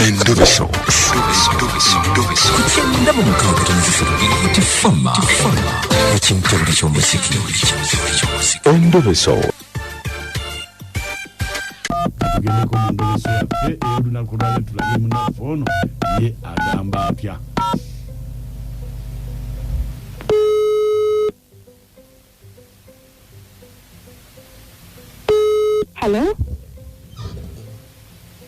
Endobeso. Ku 96.3 Tifama ekintobole ky'omuziki. Endobeso. Tugendeko mu ndobeso yaffe ey'olunaku lwaleero, tulabe munnaffe ono ye agamba atya. Hello?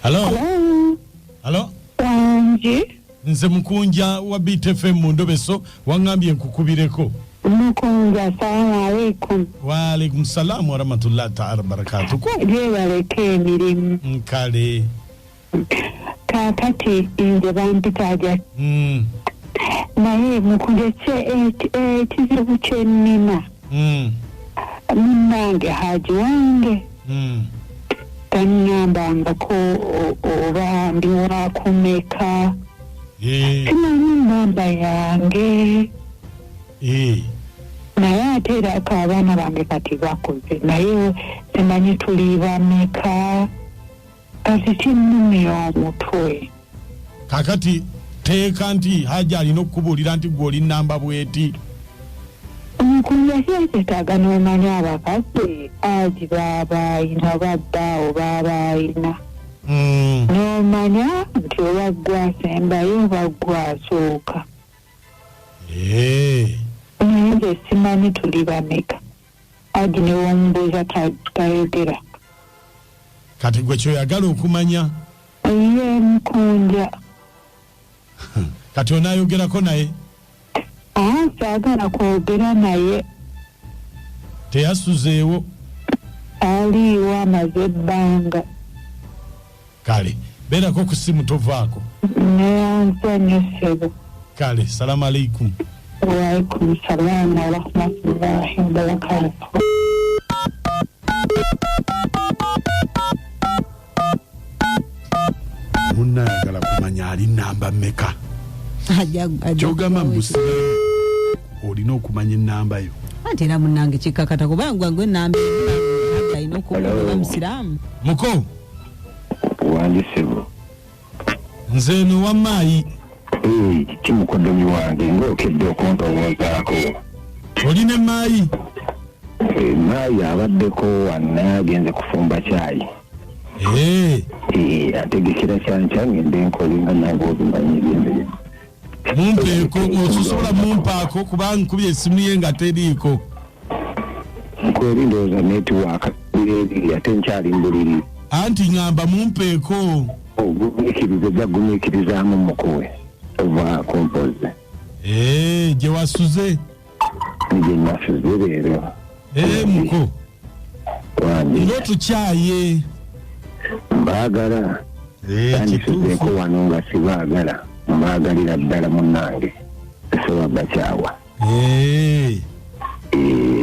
Halo. Hello? Halo. Wangi? Nze Mukunja wa BTFM mu ndobeso, waŋŋambye nkukubireko. Mukunja, assalamu alaikum. Waalaikum salaamu warahmatullahi taala wabarakatu. Gyebaleko emirimu. Nkale. Kaakati nze bampita aja. Naye Mukunja, ekizibu kye nnina, munnange Haji wange tanŋŋambangako oba ndi wakumeka. Simanyi namba yange. Naye ate era ko abaana bange kati bakuze, naye simanyi tuli bameka, kati kinnumya omutwe. Kakati teeka nti Haji alina okukubuulira nti gwe oli namba bweti. Nkunja, kyetaaga n'omanya abakazi aji baaba ayina babbaawo baaba ayina, n'omanya nti oba ggwe asembayo oba ggwe asooka. Naye nze simanyi tuli bameka, aji ne womubuuza tayogera. Kati gwe kyoyagala okumanya? Ye, Mukunja. Kati onaayogerako naye? Aa, saagala kwogera naye. Teyasuzeewo? Aliiwo, amaze ebbanga. Kale beerako ku simu, tovaako. Neyanza nnyo, ssebo. Kale, salamu aleikum. Waalaikum salaam warahmatullahi wabarakatuh. Munnayagala kumanya ali namba mmeka. Kyogamba mu busiraamu olina okumanya ennamba yo? Anti era munnange kikkakata, kubanga gwe namba emu alina okuba musiraamu. Muko. Wangi, ssebo. Nze eno wammaayi. Kiki, mukoddomi wange, ng'okedde okuntowoozaako? Oli ne maayi? Maayi abaddeko wanna, agenze kufumba kyayi. Ategekera kyankya ngende nkole, nga nange obimanyi ebyemirimu. Mumpeeko, osobola mumpaako? Kubanga nkubye esimu ye nga teriiko. Nkweri, ndowooza network eri, ate nkyali mbuliri. Anti ŋŋamba mumpeeko. Ogumiikiriza, ojja kugumiikirizaamu mukuwe ovaako mpozi. Gye wasuze? Gye nasuze leero. Muko. Wangi. Ng'otukyaye. Mbaagala. Tandisuzeeko wano nga sibaagala, mbaagalira ddala munnange, sobola bakyawa.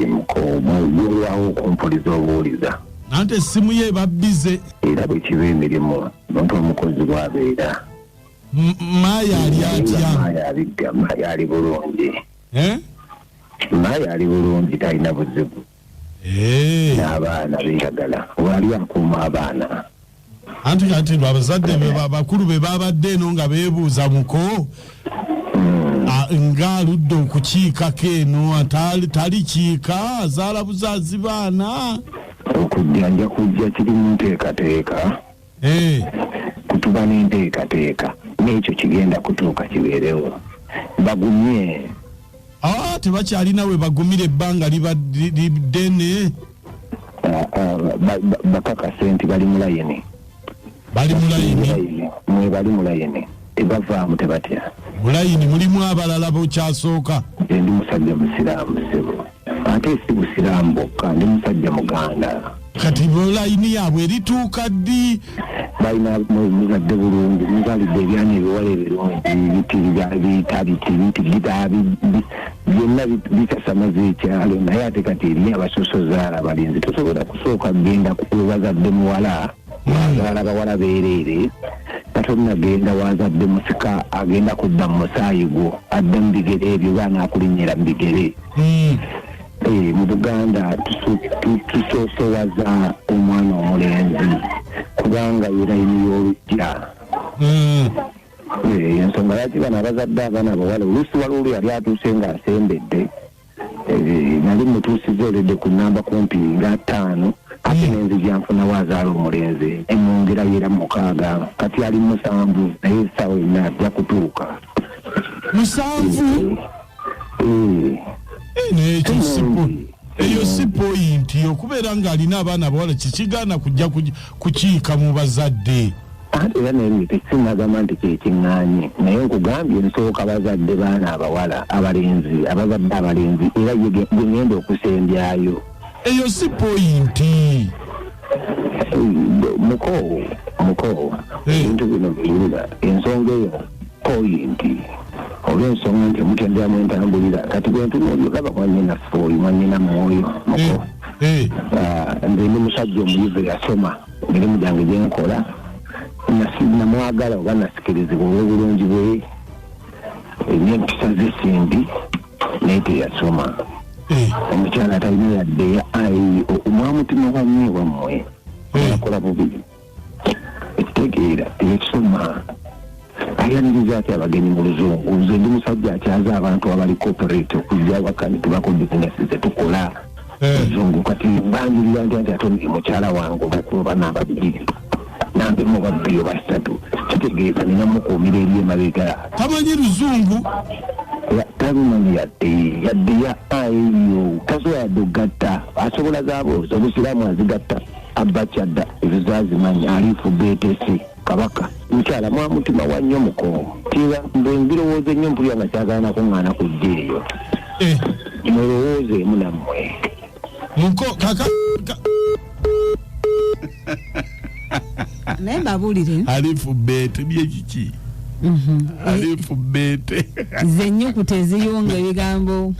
Muko gwolwawo okumpuliza obuwuliza. Anti essimu ye ebabbize. Era bwe kiba emirimu, omuntu omukozi bw'abeera. Maaya ali atya? Maaya abigga, maaya ali bulungi. Eh? Maaya ali bulungi, talina buzibu. N'abaana beeyagala, wali akuuma abaana. Anti kati abazadde be bakulu be babadde eno nga beebuuza muko ng'aludde okukiikako eno, tali kiika, azaala buzaazi baana. Okujja nja kujja, kiri mu nteekateeka. Kutuba n'enteekateeka, n'ekyo kigenda kutuuka kibeerewo, bagumye. Ah, tebakyalina we bagumira, ebbanga liba ddene. Ah, ah, bakakase nti bali mu layini. Bali mu layini. Mwe bali mu layini, tebavaamu, tebatya. Mu layini mulimu abalala bokyasooka. Nze ndi musajja musiraamu, ssebo, ate si busiraamu bwokka, ndi musajja muganda. Kati bo layini yaabwe erituuka ddi? Balina muzadde bulungi, muzalidde ebyana ebiwala ebirungi, biti biyita biti biti bita byonna bisasamaza ekyalo. Naye ate kati eri abasosozaala abalenzi, tosobola kusooka kugenda webazadde muwala, wazaala bawala beereere, katonagenda wazadde musika, agenda kudda mu musaayi gwo, adda mu bigere ebyo, baana akulinnyira mu bigere. Mu Buganda tusoosowaza omwana omulenzi kubanga ye layini y'olujja. Ensonga lwaki bano abazadde abaana abawala oluusi waliwo olwo yali atuuse ng'asembedde, nali mutuusiza oledde ku namba kumpi nga 5, ate nenzija nfunawo azaala omulenzi emwongerayo era 6, kati ali 7, naye essaawa yonna ajja kutuuka. 7? Naye ekyo eyo si poyinti okubeera ng'alina abaana abawala kikigaana kujja kukiika mu bazadde. Ate era naye tekinnagamba nti kyekiŋŋaanye, naye nkugambye nsooka bazadde baana abawala abalenzi, abazadde abalenzi, era ye gwe ŋŋenda okusembyayo. Eyo si poyinti. Muko, ebintu bino biwulira ensonga eyo poyinti olw'ensonga nti omutendera mwentambulira kati bwe ntunuulira olaba mwannyinaffe oyo mwannyina mwoyo muko. Nze ndi musajja omuyivu eyasoma emirimu gyange gye nkola, namwagala oba nasikirizibwa olw'obulungi bwe n'empisa ze simbi, naye teyasoma. Omukyala talina yadde omwamutima wa nnyo wammwe akola bubi, ekitegeera teyasoma. Ayaniriza ati abagenyi mu luzungu. Nze ndi musajja akyaza abantu abali corporate okujja awaka ne tubako bizinesi ze tukola luzungu. Kati banjulira nti ate ndi mukyala wange oba namba 2 nambemu oba 2 oba 3, kitegeeza nina mukuumira eri emabega. Tamanyi luzungu? Talumanyi yadde ya ayo tasobola yadde okugatta, asobola zaabooza obusiraamu azigatta abakyadda ezo zazimanyi alifu BTC kabaka. Mukyala mwamutima wa nnyo muko tira bwe mbirowooza ennyo mpulira nga kyagala nakuŋŋaana kujja eyo. Mulowoozeemu nammwe. Muko kaka naye mbabuulire. Alifu bete byekiki? Alifu bete ze ennyukuta eziyunga ebigambo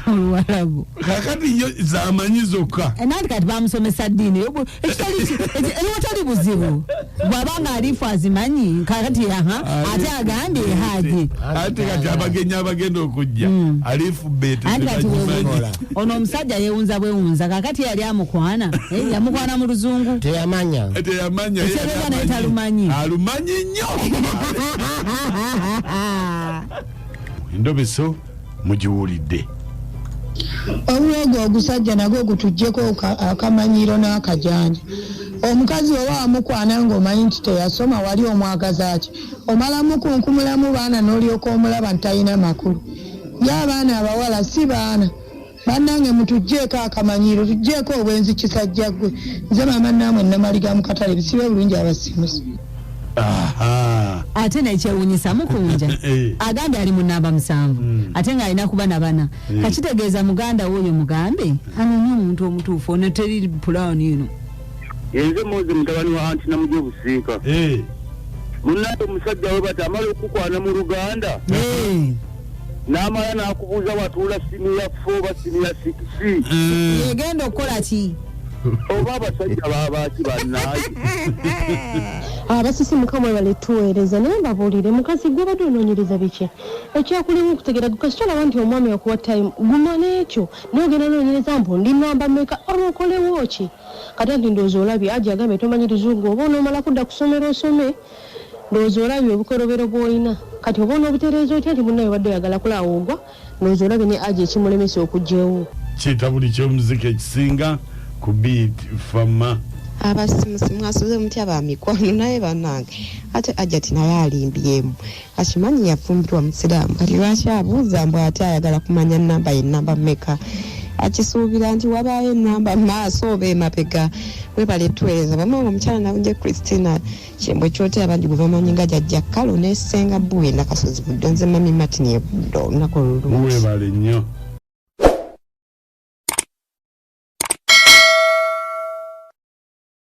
Oluwalabu. Kakati yo zamanyi zokka. Nanti kati bamusomesa ddiini ewatali buzibu bw'abanga alifu azimanyi kakati ate agambye haji. Ate kati abagenyi abagenda okujja alifu bete tebagimanyi. Ono omusajja yeewunza bwewunza kakati yali amukwana yamukwana mu luzungu. Teyamanya. Teyamanya. Naye talumanyi. Alumanyi nnyo. Endobeso mugiwulidde. Obulogo ogusajja nagwo gutuggyeko akamanyiro n'akajanja. Omukazi oba wamukwana ng'omanyi nti teyasoma wali omwagaza ki? Omala mukunkumulamu baana n'olyoka omulaba nti talina makulu. Ye abaana abawala si baana. Bannange mutuggyeko akamanyiro, tuggyeko obwenzi kisajja ggwe. Nze maama naamwe Namaliga mu katale, bisibe bulungi abasimusi. Ate nekyewuunyisa mukunja agambye ali mu namba 7 ate ng'alina kuba na 4. Kakitegeeza muganda w'oyo mugambe anonye omuntu omutuufu ono teri pulaani eno. Yenze Moze mutabani wa anti Namujja obusiika. Munnange omusajja we bati amala okukwana mu Luganda n'amala n'akubuuza watuula siniya 4 oba siniya 6. Yegenda okukola ki? Oba abasajja babaaki bannange. Abasisi mukama webale tuweereza, naye mbabuulire mukazi gwe obadde onoonyereza biki? Ekyakulimu okutegeera kasita olaba nti omwami akuwa time guma n'ekyo, naye ogenda noonyereza mbu ndi namba mmeka oba okolewo ki? Kati anti ndowooza olabye aje agambye tomanyi luzungu, oba onoomala kudda ku ssomero osome, ndowooza olabye obukolobero bw'olina. Kati oba onoobutereeza otya nti munnaye obadde oyagala kulaawa ogwa, ndowooza olabye ne aje ekimulemesa okuggyewo. Kitabuli ky'omuziki ekisinga ku beat fama. Abasimusi mwasuze mutya ba mikwano, naye bannange ate Ajati naye alimbyemu, akimanyi yafumbirwa musiraamu, kati lwaki abuuza mbu ate ayagala kumanya namba ye namba mmeka? Akisuubira nti wabaayo ennamba mu maaso oba emabega. Webale tuweereza bamama omukyala Nabunje Christina Kyembwe Kyote abangi gwe bamanyi nga Jjajja Kalo ne Ssenga Bbuwe Nakasozi Buddo. Nze Mami Martin e Buddo, olunaku olulungi. Webale nnyo.